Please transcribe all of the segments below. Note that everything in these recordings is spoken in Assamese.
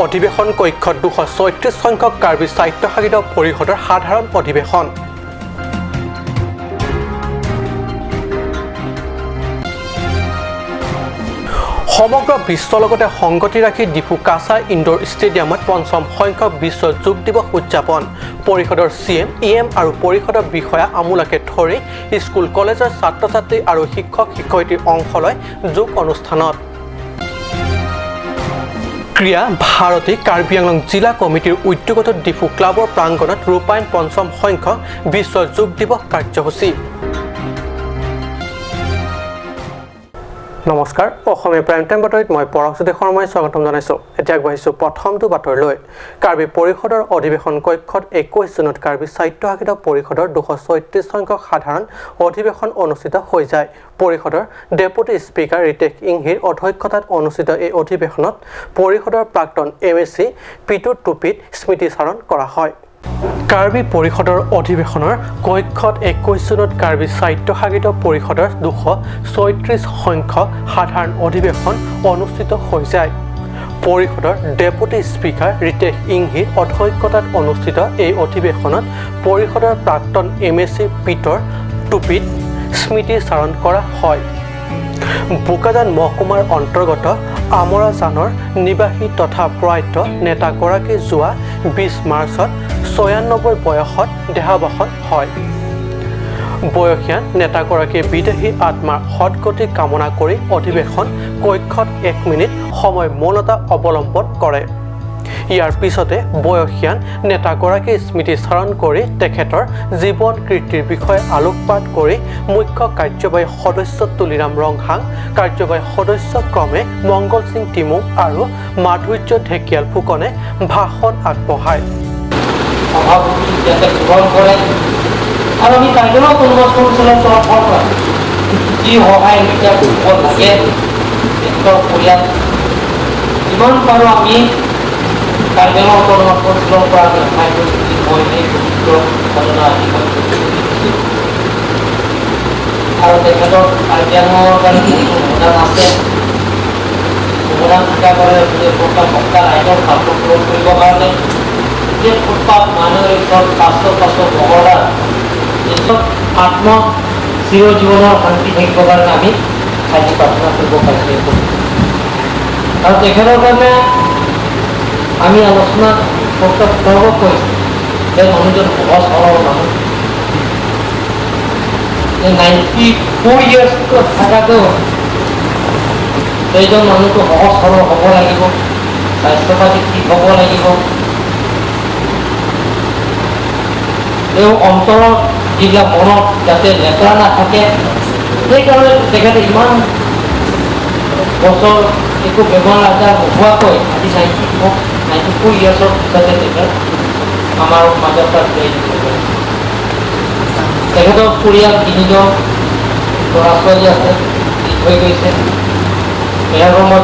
অধিৱেশন কক্ষত 236 সংখ্যক কাৰ্বি স্বায়ত্তশাসিত পৰিষদৰ সাধাৰণ অধিৱেশন। সমগ্ৰ বিশ্বৰ লগতে সংগতি ৰাখি ডিফু কাছা ইনডোৰ ষ্টেডিয়ামত পঞ্চম সংখ্যক বিশ্ব যোগ দিৱস উদযাপন। পৰিষদৰ চিএম, ইএম আৰু পৰিষদৰ বিষয়া আমোলাকে ধৰি স্কুল কলেজৰ ছাত্ৰ ছাত্ৰী আৰু শিক্ষক শিক্ষয়িত্ৰী অংশ লয় যোগ অনুষ্ঠানত। ক্ৰীড়া ভাৰতী কাৰ্বি আংলং জিলা কমিটিৰ উদ্যোগত ডিফু ক্লাবৰ প্ৰাংগণত ৰূপায়ণ পঞ্চম সংখ্যক বিশ্ব যোগ দিৱস কাৰ্যসূচী। নমস্কাৰ, অসমীয়া প্ৰাইম টাইম বাতৰিত মই পৰশজ্যোতি শৰ্মাই স্বাগতম জনাইছোঁ। এতিয়া আগবাঢ়িছোঁ প্ৰথমটো বাতৰিলৈ। কাৰ্বি পৰিষদৰ অধিৱেশন কক্ষত 21 জুনত কাৰ্বি স্বায়ত্তশাসিত পৰিষদৰ 236 সংখ্যক সাধাৰণ অধিৱেশন অনুষ্ঠিত হৈ যায়। পৰিষদৰ ডেপুটি স্পীকাৰ ৰিতেশ ইংহিৰ অধ্যক্ষতাত অনুষ্ঠিত এই অধিৱেশনত পৰিষদৰ প্ৰাক্তন এমএচি পিটু টুপিত স্মৃতিচাৰণ কৰা হয়। কাৰ্বি পৰিষদৰ অধিৱেশনৰ কক্ষত 21 জুনত কাৰ্বি স্বায়ত্তশাসিত পৰিষদৰ 236 সংখ্যক সাধাৰণ অধিৱেশন অনুষ্ঠিত হৈ যায়। পৰিষদৰ ডেপুটি স্পীকাৰ ৰিতেশ ইংহিৰ অধ্যক্ষতাত অনুষ্ঠিত এই অধিৱেশনত পৰিষদৰ প্ৰাক্তন এমএচি পিটৰ টুপিত স্মৃতিচাৰণ কৰা হয়। বোকাজান মহকুমাৰ অন্তৰ্গত আমৰাজানৰ নিবাসী তথা প্ৰয়াত নেতাগৰাকী যোৱা 20 মাৰ্চত 96 বয়সত দেহাৱসান হয়। বয়সীয়ান নেতাগৰাকীয়ে বিদেহী আত্মাৰ সদগতি কামনা কৰি অধিৱেশন কক্ষত 1 মিনিট সময় মৌনতা অৱলম্বন কৰে। ইয়াৰ পিছতে বয়সীয়ান নেতাগৰাকীয়ে স্মৃতিচাৰণ কৰি তেখেতৰ জীৱন কীৰ্তিৰ বিষয়ে আলোকপাত কৰি মুখ্য কাৰ্যবাহী সদস্য তুলিৰাম ৰংহাং, কাৰ্যবাহী সদস্য ক্ৰমে মংগল সিং টিমুং আৰু মাধুৰ্য ঢেকিয়াল ফুকনে ভাষণ আগবঢ়ায়। সভাপতি যাতে পূৰণ কৰে আৰু আমি কাৰ্বি অট'নমাছ কাউন্সিলৰ তৰফৰ পৰা যি সহায় এতিয়া কৰিব লাগে, তেখেতৰ পৰিয়াল যিমান পাৰোঁ আমি কাৰ্বি অট'নমাছ কাউন্সিলৰ পৰা আমি সহায় কৰিম বুলি মই এই পবিত্ৰ ঘটনা আজি মই দিছোঁ। আৰু তেখেতৰ কাৰ্বি আংলঙৰ কাৰণে বহুতো অৱদান আছে। অৱদান থকাৰ কাৰণে বক্তা ৰাইজৰ স্বাৰ্থ পূৰণ কৰিবৰ কাৰণে গোটেই ফুটপাথ মানুহৰ ওচৰত 500 500 মহলাৰ নিজৰ আত্ম চিৰজীৱনৰ শান্তি থাকিবৰ কাৰণে আমি আজি প্ৰাৰ্থনা কৰিব পাৰিছোঁ। আৰু তেখেতৰ কাৰণে আমি আলোচনা কৰ্তব্য কৰিছোঁ যে মানুহজন সহজ সৰল মানুহ, 94 ইয়াৰ্ছ থকাতেও সেইজন মানুহটো সহজ সৰল হ'ব লাগিব, স্বাস্থ্য পাতি ঠিক হ'ব লাগিব, তেওঁ অন্তৰত যিবিলাক মনত যাতে লেতেৰা নাথাকে, সেইকাৰণে তেখেতে ইমান বছৰ একো বেমাৰ আজাৰ নোহোৱাকৈ আজি 94 ইয়াৰ্ছৰ পিছতে তেখেত আমাৰ মাজৰ পৰা বিদায় দিব পাৰিছে। তেখেতৰ পৰিয়াল তিনিজন ল'ৰা ছোৱালী আছে, দি থৈ গৈছে। তেওঁলোকৰ মই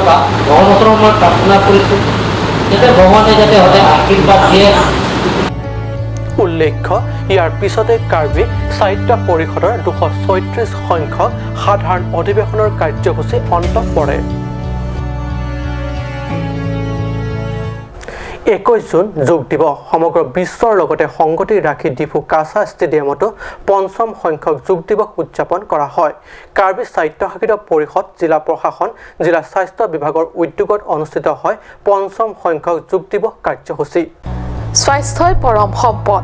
ভগৱানৰ ওচৰত মই প্ৰাৰ্থনা কৰিছোঁ যাতে ভগৱানে যাতে সদায় আশীৰ্বাদ দিয়ে। উল্লেখ্য, ইয়াৰ পিছতে কাৰ্বি সাহিত্য পৰিষদৰ 236 সংখ্যক সাধাৰণ অধিৱেশনৰ কাৰ্যসূচী অন্ত পৰে। 21 জুন যোগ দিৱস সমগ্ৰ বিশ্বৰ লগতে সংগতি ৰাখি ডিফু কাছা ষ্টেডিয়ামতো পঞ্চম সংখ্যক যোগ দিৱস উদযাপন কৰা হয়। কাৰ্বি স্বায়ত্তশাসিত পৰিষদ, জিলা প্ৰশাসন, জিলা স্বাস্থ্য বিভাগৰ উদ্যোগত অনুষ্ঠিত হয় পঞ্চম সংখ্যক যোগ দিৱস কাৰ্যসূচী। স্বাস্থ্যই পৰম সম্পদ।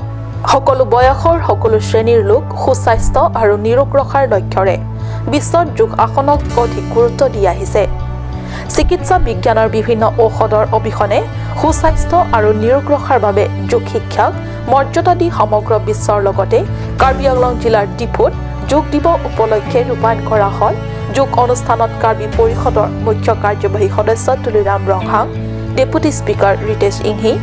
সকলো বয়সৰ সকলো শ্ৰেণীৰ লোক সুস্বাস্থ্য আৰু নিৰোগ ৰখাৰ লক্ষ্যৰে বিশ্বত যোগ আসনক অধিক গুৰুত্ব দি আহিছে। চিকিৎসা বিজ্ঞানৰ বিভিন্ন ঔষধৰ অবিহনে সুস্বাস্থ্য আৰু নিৰোগ ৰখাৰ বাবে যোগ শিক্ষাক মৰ্যাদা দি সমগ্ৰ বিশ্বৰ লগতে কাৰ্বি আংলং জিলাৰ ডিফুত যোগ দিৱস উপলক্ষে ৰূপায়ণ কৰা হয়। যোগ অনুষ্ঠানত কাৰ্বি পৰিষদৰ মুখ্য কাৰ্যবাহী সদস্য তুলিৰাম ৰংহাং, ডেপুটি স্পীকাৰ ৰিতেশ ইংহি,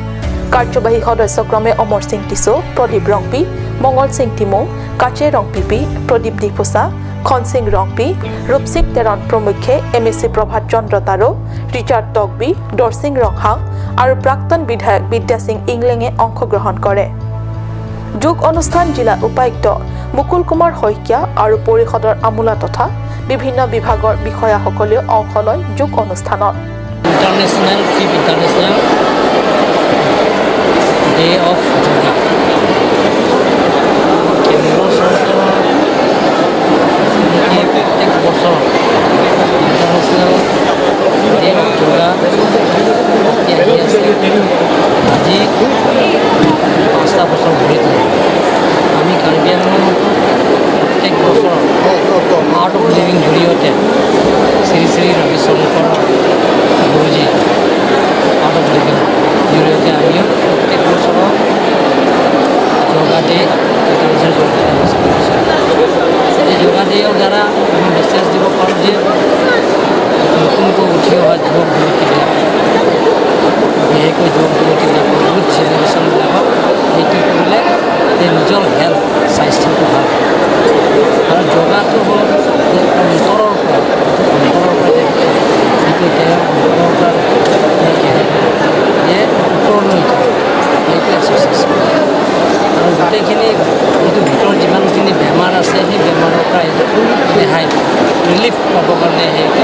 কাৰ্যবাহী সদস্য ক্ৰমে অমৰ সিং টিছো, প্ৰদীপ ৰংপি, মংগল সিং টিমুং, কাচে ৰংপিপি, প্ৰদীপ ডিফুচা, খনসিং ৰংপি, ৰূপসিং তেৰণ প্ৰমুখ্যে এমএচি প্ৰভাত চন্দ্ৰ তাৰো, ৰিচাৰ্ড টকবি, দৰসিং ৰংহাং আৰু প্ৰাক্তন বিধায়ক বিদ্যাসিং ইংলেঙে অংশগ্ৰহণ কৰে। যোগ অনুষ্ঠান জিলা উপায়ুক্ত মুকুল কুমাৰ শইকীয়া আৰু পৰিষদৰ আমোলা তথা বিভিন্ন বিভাগৰ বিষয়াসকলেও অংশ লয় যোগ অনুষ্ঠানত। ইণ্টাৰনেশ্যনেল, ফিফ ইণ্টাৰনেশ্যনেল ডে অফ যোগা। কেন্দ্ৰ চৰকাৰৰ নেকি প্ৰত্যেক বছৰ ইণ্টাৰনেশ্যনেল ডে অফ যোগা পাতি আহি আছে। আজি 5টা বছৰ ভৰি তুলিলে। আমি কাৰ্বি আংলঙতো প্ৰত্যেক বছৰ আৰ্ট অফ লিভিং জৰিয়তে Shri Shri Ravishankar Guruji art of living জৰিয়তে আমিও প্ৰত্যেক বছৰৰ yoga day, international yoga day আমি কৰিছোঁ। এই যোগা ডেৰ দ্বাৰা আমি মেছেজ দিব পাৰোঁ যে নতুনকৈ উঠি অহা যুৱক যুৱতীবিলাক, বিশেষকৈ যুৱক যুৱতীবিলাকক, ইউথ জেনেৰেশ্যনবিলাকক সেইটো কৰিলে যে নিজৰ হেল্থ, স্বাস্থ্যটো ভাল হয়। আৰু যোগাটো হ'ল যে অন্তৰৰ পৰা, অন্তৰৰ পৰা যে যিটো তেওঁ অন্তৰৰ পৰা যে ওপৰলৈ সেইটো এক্সাৰচাইজ কৰে আৰু গোটেইখিনি যিটো ভিতৰত যিমানখিনি বেমাৰ আছে, সেই বেমাৰৰ পৰা এইটো ৰেহাই, ৰিলিফ পাবৰ কাৰণে সেইটো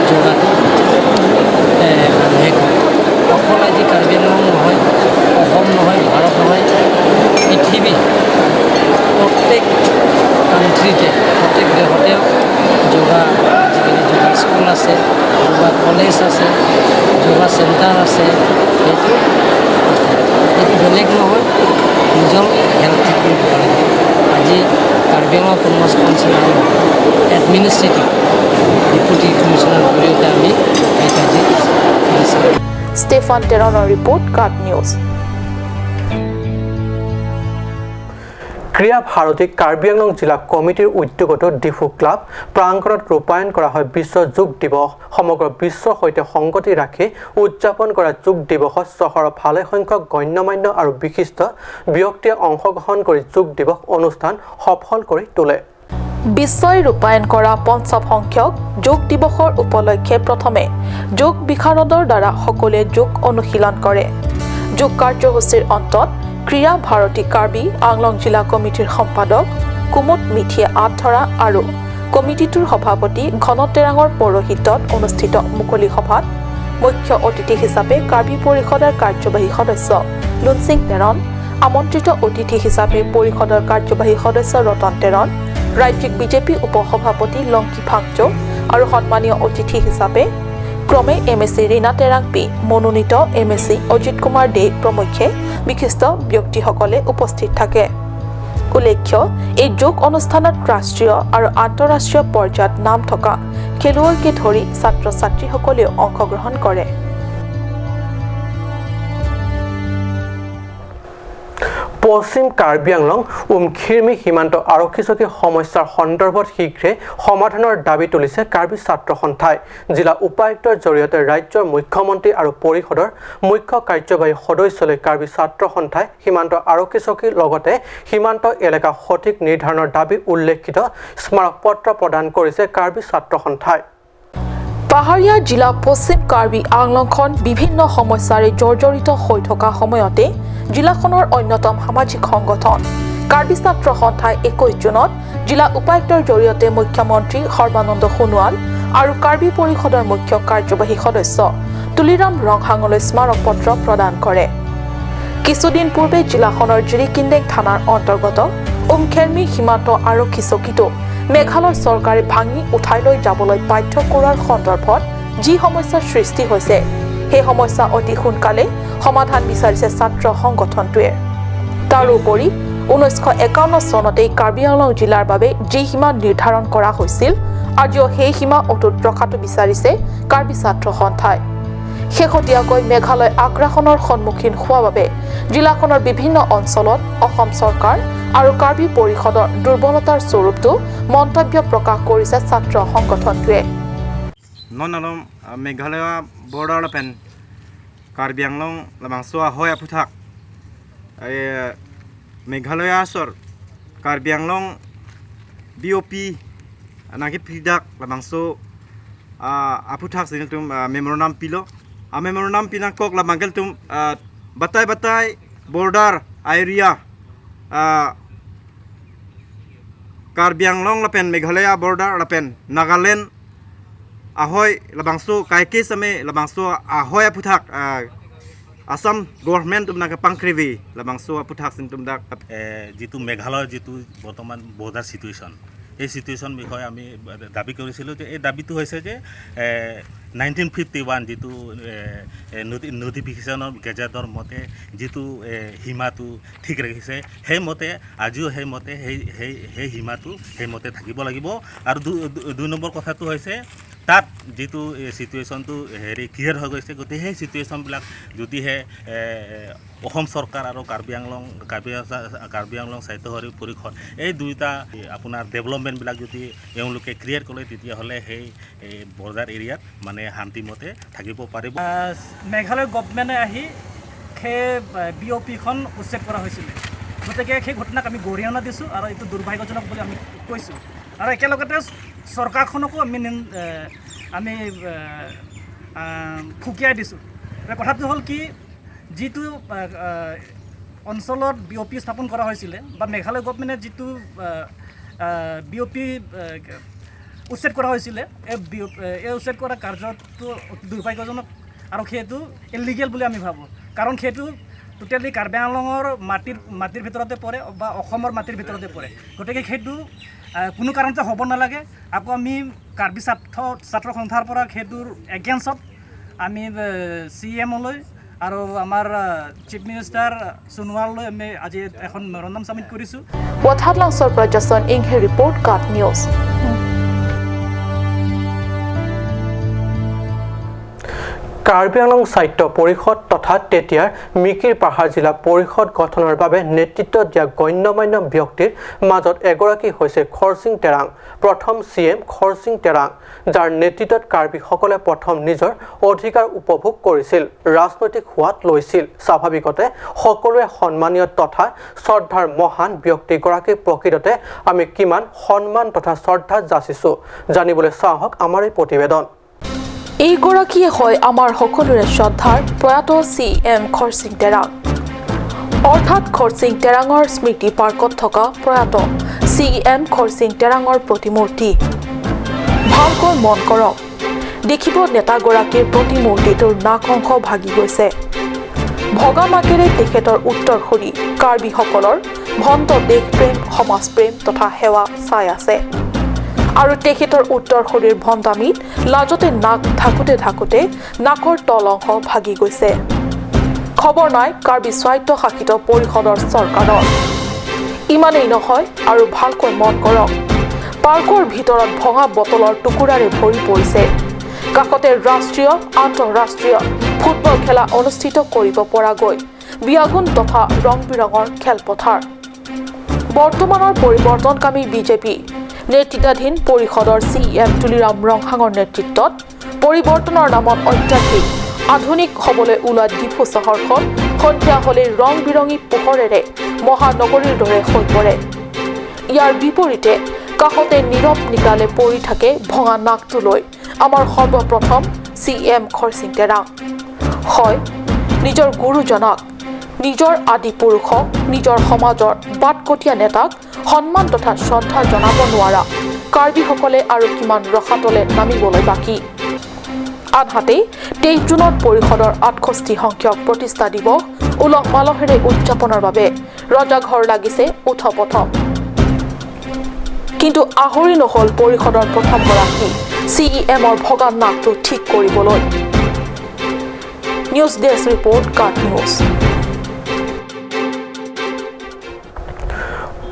যোগাটো মানুহে কৰে। অকল আজি কাৰ্বি আংলং নহয়, অসম নহয়, ভাৰত নহয়, পৃথিৱী প্ৰত্যেক কাণ্ট্ৰিতে, প্ৰত্যেক দেশতে যোগা, আজিকালি যোগা স্কুল আছে, যোগা কলেজ আছে, যোগা চেণ্টাৰ আছে। সেইটো বেলেগ নহয়, নিজৰ হেল্থ ঠিক কৰিব কাৰণে। আজি কাৰ্বি আংলং অট'নমাছ কাউন্সিল আৰু এডমিনিষ্ট্ৰেটিভ ডেপুটি কমিশ্যনাৰ জৰিয়তে আমি এইটো আজি কৰিছোঁ। ষ্টেফান টেৰণৰ ৰিপৰ্ট, কাট নিউজ। ক্ৰীড়া ভাৰতী কাৰ্বি আংলং জিলা কমিটিৰ উদ্যোগতো ডিফু ক্লাব প্ৰাংগণত ৰূপায়ণ কৰা হয় বিশ্ব যোগ দিৱস। সমগ্ৰ বিশ্বৰ সৈতে সংগতি ৰাখি উদযাপন কৰা যোগ দিৱসত চহৰৰ ভালেসংখ্যক গণ্যমান্য আৰু বিশিষ্ট ব্যক্তিয়ে অংশগ্ৰহণ কৰি যোগ দিৱস অনুষ্ঠান সফল কৰি তোলে। বিশ্বই ৰূপায়ণ কৰা পঞ্চম সংখ্যক যোগ দিৱসৰ উপলক্ষে প্ৰথমে যোগ বিশাৰদৰ দ্বাৰা সকলোৱে যোগ অনুশীলন কৰে। যোগ কাৰ্যসূচীৰ অন্তত ক্ৰীড়া ভাৰতী কাৰ্বি আংলং জিলা কমিটিৰ সম্পাদক কুমুদ মিঠিয়ে আঁত ধৰা আৰু কমিটিটোৰ সভাপতি ঘন টেৰাঙৰ পৌৰোহিত্যত অনুষ্ঠিত মুকলি সভাত মুখ্য অতিথি হিচাপে কাৰ্বি পৰিষদৰ কাৰ্যবাহী সদস্য লুনচিং টেৰণ, আমন্ত্ৰিত অতিথি হিচাপে পৰিষদৰ কাৰ্যবাহী সদস্য ৰতন টেৰণ, ৰাজ্যিক বিজেপি উপসভাপতি লংকি ভাংচৌ আৰু সন্মানীয় অতিথি হিচাপে ক্ৰমে M S C Rina Terangpi, মনোনীত M S C Ajit Kumar De প্ৰমুখ্যে বিশিষ্ট ব্যক্তিসকলে উপস্থিত থাকে। উল্লেখ্য, এই যোগ অনুষ্ঠানত ৰাষ্ট্ৰীয় আৰু আন্তঃৰাষ্ট্ৰীয় পৰ্যায়ত নাম থকা খেলুৱৈকে ধৰি ছাত্ৰ ছাত্ৰীসকলেও অংশগ্ৰহণ কৰে। পশ্চিম কাৰ্বি আংলং উমখিৰমি সীমান্ত আৰক্ষী চকীৰ সমস্যাৰ সন্দৰ্ভত শীঘ্ৰে সমাধানৰ দাবী তুলিছে কাৰ্বি ছাত্ৰ সন্থাই। জিলা উপায়ুক্তৰ জৰিয়তে ৰাজ্যৰ মুখ্যমন্ত্ৰী আৰু পৰিষদৰ মুখ্য কাৰ্যবাহী সদস্যলৈ কাৰ্বি ছাত্ৰ সন্থাই সীমান্ত আৰক্ষী চকীৰ লগতে সীমান্ত এলেকা সঠিক নিৰ্ধাৰণৰ দাবী উল্লেখিত স্মাৰকপত্ৰ প্ৰদান কৰিছে কাৰ্বি ছাত্ৰ সন্থাই। পাহাৰীয়া জিলা পশ্চিম কাৰ্বি আংলংখন বিভিন্ন সমস্যাৰে জৰ্জৰিত হৈ থকা সময়তে জিলাখনৰ অন্যতম সামাজিক সংগঠন কাৰ্বি ছাত্ৰ সন্থাই 21 জুনত জিলা উপায়ুক্তৰ জৰিয়তে মুখ্যমন্ত্ৰী সৰ্বানন্দ সোণোৱাল আৰু কাৰ্বি পৰিষদৰ মুখ্য কাৰ্যবাহী সদস্য তুলিৰাম ৰংহাঙলৈ স্মাৰকপত্ৰ প্ৰদান কৰে। কিছুদিন পূৰ্বে জিলাখনৰ জিৰিকিন্দেং থানাৰ অন্তৰ্গত উমখেৰমি সীমান্ত আৰক্ষী চকীটো মেঘালয় চৰকাৰে ভাঙি উঠাই লৈ যাবলৈ বাধ্য কৰোৱাৰ সন্দৰ্ভত যি সমস্যাৰ সৃষ্টি হৈছে, সেই সমস্যা অতি সোনকালে সমাধান বিচাৰিছে ছাত্ৰ সংগঠনটোৱে। তাৰোপৰি 1951 চনতেই কাৰ্বি আংলং জিলাৰ বাবে যি সীমা নিৰ্ধাৰণ কৰা হৈছিল, আজিও সেই সীমা অটুট ৰখাটো বিচাৰিছে কাৰ্বি ছাত্ৰ সন্থাই। শেহতীয়াকৈ মেঘালয় আগ্ৰাসনৰ সন্মুখীন হোৱাৰ বাবে জিলাখনৰ বিভিন্ন অঞ্চলত অসম চৰকাৰ আৰু কাৰ্বি পৰিষদৰ দুৰ্বলতাৰ স্বৰূপটো মন্তব্য প্ৰকাশ কৰিছে ছাত্ৰ সংগঠনটোৱে। Non alom Meghalaya border lapen Karbi Anglong labangso ahoy aputhak Meghalaya sor Karbi Anglong BOP naki phidak labangso aputhak sinil tum memorandum pilo a memorandum pinang kok labangkel tum batai batai border area Karbi Anglong lapen Meghalaya border lapen Nagaland ahoy labangso kaike same labangso ahoy aputhak Assam government tum naka pangkrivi labangso aputhak sin tum dak. যিটো মেঘালয়ৰ যিটো বৰ্তমান বৰ্ডাৰ চিটুৱেশ্যন, এই চিটুৱেশ্যন বিষয়ে আমি দাবী কৰিছিলোঁ যে এই দাবীটো হৈছে যে 1951 যিটো নটিফিকেশ্যনৰ গেজেটৰ মতে যিটো সীমাটো ঠিক ৰাখিছে, সেইমতে আজিও সেইমতে সেই সেই সেই সীমাটো সেইমতে থাকিব লাগিব। আৰু দুই নম্বৰ কথাটো হৈছে তাত যিটো চিটুৱেশ্যনটো হেৰি ক্লিয়াৰ হৈ গৈছে, গতিকে সেই চিটুৱেশ্যনবিলাক যদিহে অসম চৰকাৰ আৰু কাৰ্বি আংলং স্বায়ত্তশাসিত পৰিষদ এই দুয়োটা আপোনাৰ ডেভেলপমেণ্টবিলাক যদি এওঁলোকে ক্ৰিয়েট কৰে, তেতিয়াহ'লে সেই বৰ্ডাৰ এৰিয়াত মানে শান্তিমতে থাকিব পাৰিব। মেঘালয় গভমেণ্টে আহি সেই বিঅ'পিখন উচ্ছেদ কৰা হৈছিলে। গতিকে সেই ঘটনাক আমি গৰিহণা দিছোঁ আৰু এইটো দুৰ্ভাগ্যজনক বুলি আমি কৈছোঁ আৰু একেলগতে চৰকাৰখনকো আমি ফুকিয়াই দিছোঁ। কথাটো হ'ল কি, যিটো অঞ্চলত বিঅ'পি স্থাপন কৰা হৈছিলে বা মেঘালয় গভমেণ্টে যিটো বিঅ'পি উচ্ছেদ কৰা হৈছিলে, এই উচ্ছেদ কৰা কাৰ্যটো অতি দুৰ্ভাগ্যজনক আৰু সেইটো ইলিগেল বুলি আমি ভাবোঁ, কাৰণ সেইটো টোটেলি কাৰ্বি আংলঙৰ মাটিৰ ভিতৰতে পৰে বা অসমৰ মাটিৰ ভিতৰতে পৰে। গতিকে সেইটো কোনো কাৰণতে হ'ব নালাগে। আকৌ আমি কাৰ্বি ছাত্ৰ সন্থাৰ পৰা সেইটোৰ এগেইনষ্টত আমি চিএমলৈ আৰু আমাৰ চিফ মিনিষ্টাৰ সোণোৱাললৈ আমি আজি এখন মেমৰেণ্ডাম ছাবমিট কৰিছোঁ। ৱাথাতলাংছৰ পৰা জাছন ইংহে ৰিপৰ্ট, কাট নিউজ। কাৰ্বি আংলং সাহিত্য পৰিষদ তথা তেতিয়াৰ মিকিৰ পাহাৰ জিলা পৰিষদ গঠনৰ বাবে নেতৃত্ব দিয়া গণ্যমান্য ব্যক্তিৰ মাজত এগৰাকী হৈছে খৰচিং তেৰাং, প্ৰথম চি এম খৰচিং তেৰাং, যাৰ নেতৃত্বত কাৰ্বিসকলে প্ৰথম নিজৰ অধিকাৰ উপভোগ কৰিছিল, ৰাজনৈতিক সোৱাদ লৈছিল। স্বাভাৱিকতে সকলোৱে সন্মানীয় তথা শ্ৰদ্ধাৰ মহান ব্যক্তিগৰাকীৰ প্ৰকৃততে আমি কিমান সন্মান তথা শ্ৰদ্ধা যাচিছোঁ, জানিবলৈ চাওঁ আমাৰ এই প্ৰতিবেদন। এইগৰাকীয়ে হয় আমাৰ সকলোৰে শ্ৰদ্ধাৰ প্ৰয়াত চি এম খৰচিং তেৰাং। অৰ্থাৎ খৰচিং তেৰাঙৰ স্মৃতি পাৰ্কত থকা প্ৰয়াত চি এম খৰচিং তেৰাঙৰ প্ৰতিমূৰ্তি। ভালকৈ মন কৰক, দেখিব নেতাগৰাকীৰ প্ৰতিমূৰ্তিটোৰ নাক অংশ ভাগি গৈছে। ভগা নাকেৰে তেখেতৰ উত্তৰসূৰী কাৰ্বিসকলৰ ভণ্ড দেশপ্ৰেম, সমাজপ্ৰেম তথা সেৱা চাই আছে আৰু তেখেতৰ উত্তৰসূৰীৰ ভণ্ডামিত লাজতে নাক ঢাকোতে ঢাকোতে নাকৰ তল অংশ ভাগি গৈছে। খবৰ নাই কাৰ্বি স্বায়ত্তশাসিত পৰিষদৰ চৰকাৰৰ। ইমানেই নহয়, আৰু ভালকৈ মন কৰক, পাৰ্কৰ ভিতৰত ভঙা বটলৰ টুকুৰাৰে ভৰি পৰিছে। কাষতে ৰাষ্ট্ৰীয়, আন্তঃৰাষ্ট্ৰীয় ফুটবল খেলা অনুষ্ঠিত কৰিব পৰাগৈ বিয়াগুণ তথা ৰং বিৰঙৰ খেলপথাৰ। বৰ্তমানৰ পৰিৱৰ্তনকামী বিজেপি নেতৃত্বাধীন পৰিষদৰ চি এম তুলিৰাম ৰংহাঙৰ নেতৃত্বত পৰিৱৰ্তনৰ নামত অত্যাধিক আধুনিক হ'বলৈ ওলোৱা ডিফু চহৰখন সন্ধিয়া হ'লেই ৰং বিৰঙী পোহৰেৰে মহানগৰীৰ দৰে হৈ পৰে। ইয়াৰ বিপৰীতে কাষতে নীৰৱ নিতালে পৰি থাকে ভঙা নাকটো লৈ আমাৰ সৰ্বপ্ৰথম চি এম খৰচিং তেৰাং। হয়, নিজৰ গুৰুজনাক, নিজৰ আদি পুৰুষক, নিজৰ সমাজৰ বাটকটীয়া নেতাক সন্মান তথা শ্ৰদ্ধা জনাব নোৱাৰা কাৰ্বিসকলে আৰু কিমান ৰসাতলে নামিবলৈ বাকী? আনহাতে 23 জুনত পৰিষদৰ 68 সংখ্যক প্ৰতিষ্ঠা দিৱস উলহ মালহেৰে উদযাপনৰ বাবে ৰজাঘৰ লাগিছে উথপথপ। কিন্তু আহৰি নহল পৰিষদৰ প্ৰথমগৰাকী চি ই এমৰ ভগা নাকটো ঠিক কৰিবলৈ। নিউজ ডেস্ক ৰিপৰ্ট, কাট নিউজ।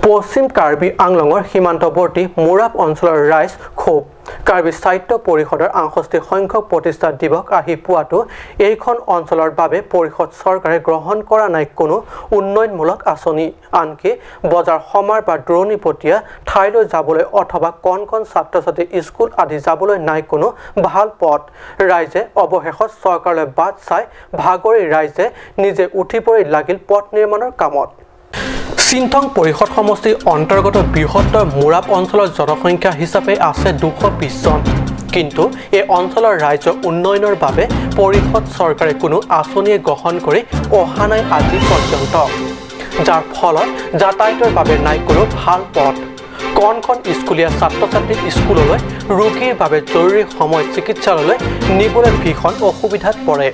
পশ্চিম কাৰ্বি আংলঙৰ সীমান্তৱৰ্তী মোৰাপ অঞ্চলৰ ৰাইজ ক্ষোভ। কাৰ্বি সাহিত্য পৰিষদৰ 68 সংখ্যক প্ৰতিষ্ঠা দিৱস আহি পোৱাটো এইখন অঞ্চলৰ বাবে পৰিষদ চৰকাৰে গ্ৰহণ কৰা নাই কোনো উন্নয়নমূলক আঁচনি। আনকি বজাৰ সমাৰ বা দূৰণিবটীয়া ঠাইলৈ যাবলৈ অথবা কণ কণ ছাত্ৰ ছাত্ৰী স্কুল আদি যাবলৈ নাই কোনো ভাল পথ। ৰাইজে অৱশেষত চৰকাৰলৈ বাট চাই ভাগৰি ৰাইজে নিজে উঠি পৰি লাগিল পথ নিৰ্মাণৰ কামত। চিন্থং পৰিষদ সমষ্টিৰ অন্তৰ্গত বৃহত্তৰ মোৰাপ অঞ্চলৰ জনসংখ্যা হিচাপে আছে 220 জন। কিন্তু এই অঞ্চলৰ ৰাইজৰ উন্নয়নৰ বাবে পৰিষদ চৰকাৰে কোনো আঁচনিয়ে গ্ৰহণ কৰি অহা নাই আজি পৰ্যন্ত, যাৰ ফলত যাতায়াতৰ বাবে নাই কোনো ভাল পথ। কণ কণ স্কুলীয়া ছাত্ৰ ছাত্ৰী স্কুললৈ, ৰোগীৰ বাবে জৰুৰী সময়ত চিকিৎসালয়লৈ নিবলৈ ভীষণ অসুবিধাত পৰে।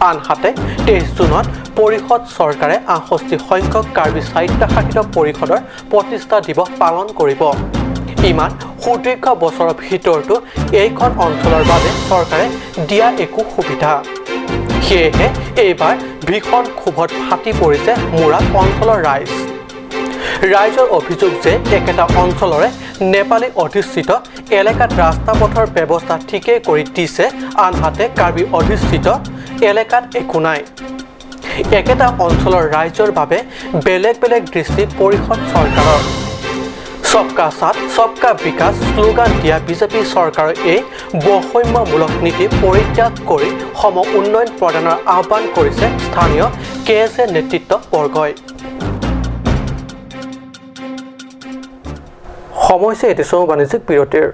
আনহাতে 23 জুনত পৰিষদ চৰকাৰে 68 সংখ্যক কাৰ্বি স্বায়ত্তশাসিত পৰিষদৰ প্ৰতিষ্ঠা দিৱস পালন কৰিব। ইমান সুদীৰ্ঘ বছৰৰ ভিতৰতো এইখন অঞ্চলৰ বাবে চৰকাৰে দিয়া একো সুবিধা। সেয়েহে এইবাৰ ভীষণ ক্ষোভত ফাটি পৰিছে মূৰাক অঞ্চলৰ ৰাইজ। ৰাইজৰ অভিযোগ যে একেটা অঞ্চলৰে নেপালী অধিষ্ঠিত এলেকাত ৰাস্তা পথৰ ব্যৱস্থা ঠিকেই কৰি দিছে, আনহাতে কাৰ্বি অধিষ্ঠিত এলেকাত একো নাই। একেটা অঞ্চলৰ ৰাইজৰ বাবে বেলেগ বেলেগ দৃষ্টি পৰিষদ চৰকাৰৰ। সবকা সাথ সবকা বিকাশ শ্লোগান দিয়া বিজেপি চৰকাৰৰ এই বৈষম্যমূলক নীতি পৰিত্যাগ কৰি সম উন্নয়ন প্ৰদানৰ আহ্বান কৰিছে স্থানীয় কে এছ এ নেতৃত্ববৰ্গই। সময় হৈছে এটি চমু বাণিজ্যিক বিৰতিৰ।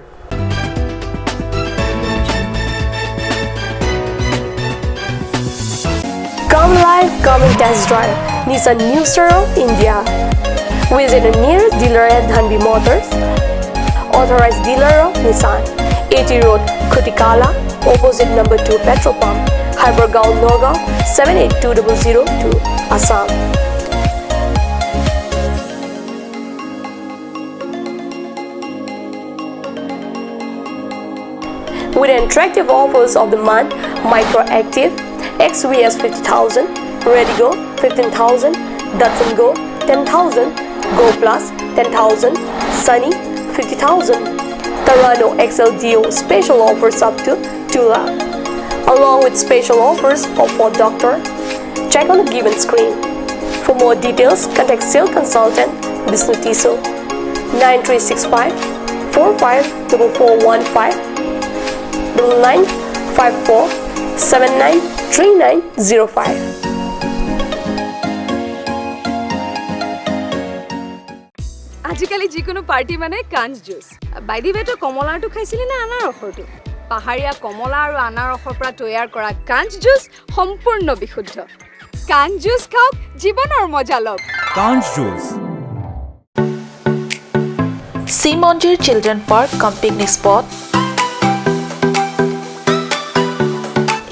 Come live, come and test drive Nissan New Star of India. Visit the nearest dealer at Dhanbi Motors, authorized dealer of Nissan, AT Road, Khutikala, opposite number 2 petrol pump, Hypergaon, Nagaon, 782002, Assam. With attractive offers of the month, Micro Active, XVS 50,000, Redigo 15,000, Datsun Go 10,000, Go Plus 10,000, Sunny 50,000, Tarano XLDO special offers up to 2 lakh, along with special offers of Ford Doctor. Check on the given screen. For more details, contact sales consultant Bishnu Tiso 9365 454415 9954 793905. আজিকালি যিকোনো পাৰ্টি মানে কাঞ্চ জুচ। বাই the ৱে, তই কমলাৰটো খাইছিলি নে আনাৰসৰটো? পাহাৰীয়া কমলা আৰু আনাৰসৰ পৰা তৈয়াৰ কৰা কাঞ্চ জুচ সম্পূৰ্ণ বিশুদ্ধ। কাঞ্চ জুচ খাওক, জীৱনৰ মজা লওক। কাঞ্চ juice. Simonjir Children Park cum picnic spot,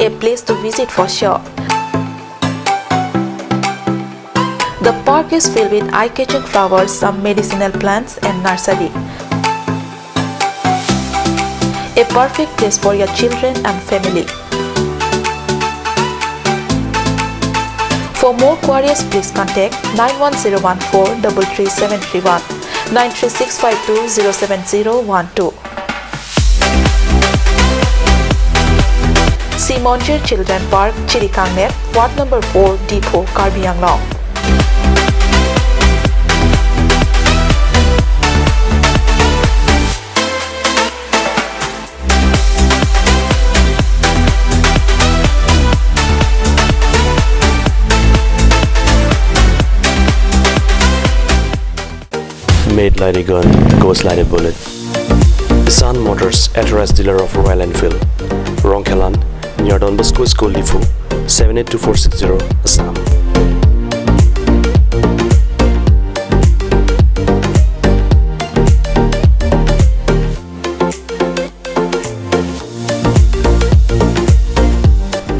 a place to visit for sure. The park is filled with eye-catching flowers, some medicinal plants and nursery. A perfect place for your children and family. For more queries, please contact 91014 33731, 93652 07012. Simonjir Children Park, Chirikangnep, Ward Number 4, Depot, Karbi Anglong. Made like a gun, goes like a bullet. Nissan Motors, authorized dealer of Royal Enfield, Rongkhelan, near Don Bosco School, Diphu, 782460, Assam.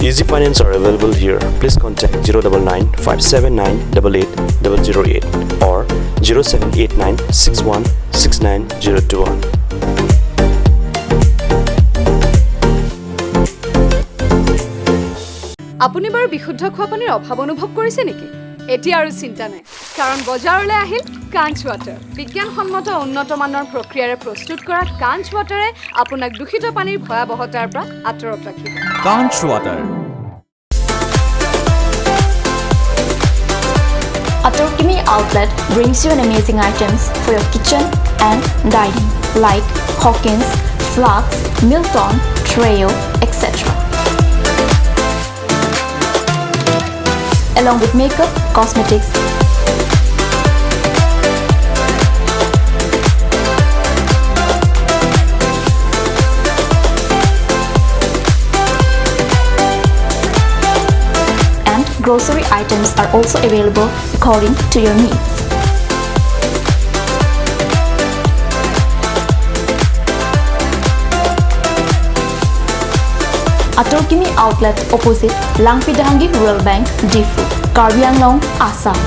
Easy finance are available here. Please contact 099 579 88 008 or 0789 61 69 021. আপুনি বাৰু বিশুদ্ধ খোৱা পানীৰ অভাৱ অনুভৱ কৰিছে নেকি? এতিয়া আৰু চিন্তা নাই, কাৰণ বজাৰলৈ আহিল কাঞ্চ ৱাটাৰ। বিজ্ঞানসন্মত উন্নত মানৰ প্ৰক্ৰিয়াৰে প্ৰস্তুত কৰা কাঞ্চ ৱাটাৰে আপোনাক দূষিত পানীৰ ভয়াৱহতাৰ পৰা আঁতৰত ৰাখিব। কাঞ্চ water. Atorkimi outlet brings you an amazing items for your kitchen and dining like Hawkins, Flux, Milton, Treo, etc. Along with makeup, cosmetics, and grocery items are also available according to your needs. Atorkimi Outlet opposite Langpidahangi Rural Bank, Diphu, Karbi Anglong, Assam.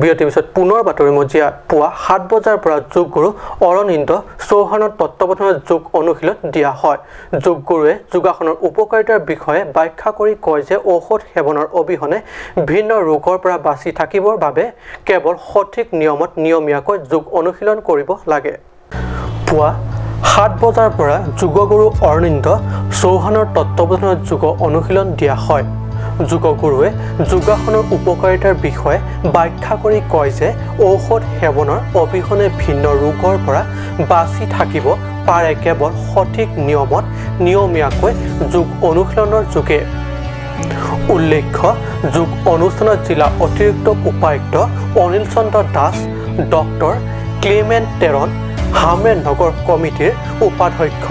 বিৰতিৰ পিছত পুনৰ বাতৰি মজিয়াত পুৱা 7 বজাৰ পৰা যোগগুৰু অৰনিন্দ চৌহানৰ তত্ত্বাৱধানত যোগ অনুশীলন দিয়া হয়। যোগগুৰুৱে যোগাসনৰ উপকাৰিতাৰ বিষয়ে ব্যাখ্যা কৰি কয় যে ঔষধ সেৱনৰ অবিহনে ভিন্ন ৰোগৰ পৰা বাচি থাকিবৰ বাবে কেৱল সঠিক নিয়মত নিয়মীয়াকৈ যোগ অনুশীলন কৰিব লাগে। পুৱা 7 বজাৰ পৰা যোগগুৰু অৰনিন্দ চৌহানৰ তত্ত্বাৱধানত যোগ অনুশীলন দিয়া হয়। যোগগুৰুৱে যোগাসনৰ উপকাৰিতাৰ বিষয়ে ব্যাখ্যা কৰি কয় যে ঔষধ সেৱনৰ অবিহনে ভিন্ন ৰোগৰ পৰা বাচি থাকিব পাৰে কেৱল সঠিক নিয়মত নিয়মীয়াকৈ যোগ অনুশীলনৰ যোগে। উল্লেখ্য, যোগ অনুষ্ঠানত জিলা অতিৰিক্ত উপায়ুক্ত অনিল চন্দ্ৰ দাস, ডক্টৰ ক্লিমেণ্ট টেৰন, হামৰেন নগৰ কমিটিৰ উপাধ্যক্ষ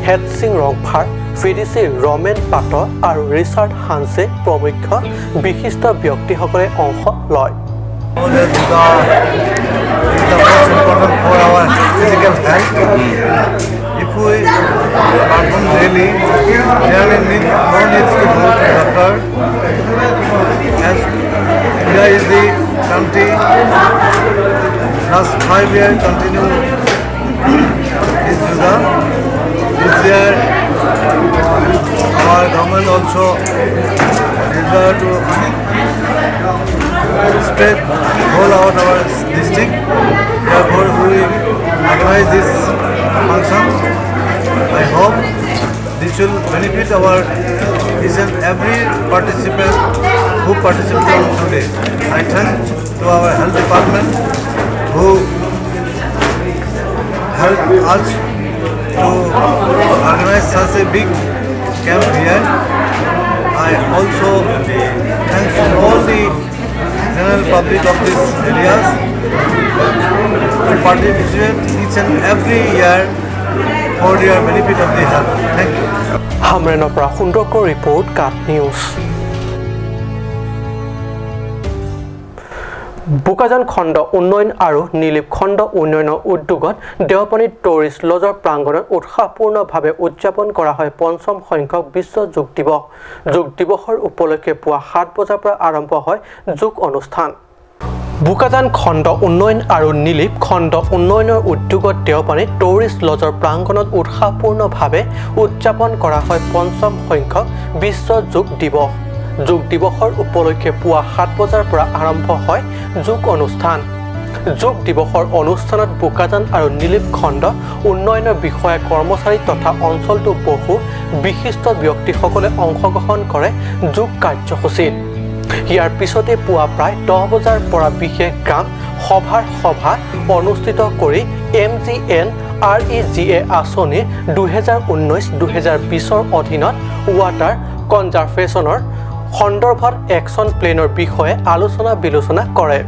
হেডসিং ৰংফাৰ, ভিডিচি ৰমেন পাট আৰু ৰিচাৰ্ড হানছে প্ৰমুখ্য বিশিষ্ট ব্যক্তিসকলে অংশ লয়। Last 5 years continue this yoga. This year our government also desire to spread whole out our district. Therefore we organize this function. I hope this will benefit our each and every participant who participated today. I thank to our health department who helped us to organize such a big camp here. I also thanks to all the general public of these areas to participate each and every year for their benefit of the health. Thank you. হামৰেনৰ পৰা সুন্দৰকৰ ৰিপৰ্ট, কাট নিউজ। বোকাজান খণ্ড উন্নয়ন আৰু নীলিপ খণ্ড উন্নয়নৰ উদ্যোগত দেওপানী টুৰিষ্ট লজৰ প্ৰাংগণত উৎসাহপূৰ্ণভাৱে উদযাপন কৰা হয় পঞ্চম সংখ্যক বিশ্ব যোগ দিৱস। যোগ দিৱসৰ উপলক্ষে পুৱা 7 বজাৰ পৰা আৰম্ভ হয় যোগ অনুষ্ঠান। বোকাজান খণ্ড উন্নয়ন আৰু নীলিপ খণ্ড উন্নয়নৰ উদ্যোগত দেওপানী টুৰিষ্ট লজৰ প্ৰাংগণত উৎসাহপূৰ্ণভাৱে উদযাপন কৰা হয় পঞ্চম সংখ্যক বিশ্ব যোগ দিৱস। যোগ দিৱসৰ উপলক্ষে পুৱা 7 বজাৰ পৰা আৰম্ভ হয় যোগ অনুষ্ঠান। যোগ দিৱসৰ অনুষ্ঠানত বোকাজান আৰু নীলিপ খণ্ড উন্নয়নৰ বিষয়া কৰ্মচাৰী তথা অঞ্চলটোৰ বহু বিশিষ্ট ব্যক্তিসকলে অংশগ্ৰহণ কৰে যোগ কাৰ্যসূচীত। ইয়াৰ পিছতে পুৱা প্ৰায় 10 বজাৰ পৰা বিশেষ গ্ৰাম সভাৰ সভা অনুষ্ঠিত কৰি MGNREGA আঁচনিৰ 2019-2020 অধীনত ৱাটাৰ কনজাৰ্ভেশ্যনৰ সন্দৰ্ভত একশ্যন প্লেনৰ বিষয়ে আলোচনা বিলোচনা কৰে।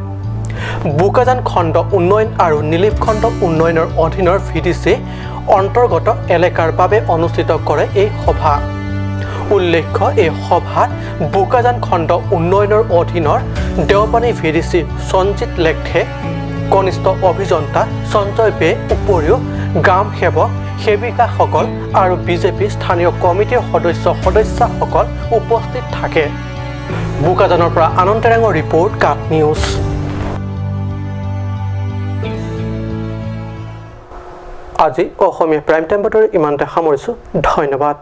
বোকাজান খণ্ড উন্নয়ন আৰু নীলিপ খণ্ড উন্নয়নৰ অধীনৰ VDC অন্তৰ্গত এলেকাৰ বাবে অনুষ্ঠিত কৰে এই সভা। উল্লেখ্য, এই সভাত বোকাজান খণ্ড উন্নয়নৰ অধীনৰ দেওপানী VDC Sanjit লেখে, কনিষ্ঠ অভিযন্তা সঞ্জয় বে উপৰিও গ্ৰাম সেৱক সেৱিকাসকল আৰু বিজেপি স্থানীয় কমিটিৰ সদস্য সদস্যাসকল উপস্থিত থাকে। বোকাজানৰ পৰা আনন্দ তেৰাঙৰ ৰিপৰ্ট, কাট নিউজ। আজি অসমীয়া প্ৰাইম টাইম বাতৰি ইমানতে সামৰিছোঁ। ধন্যবাদ।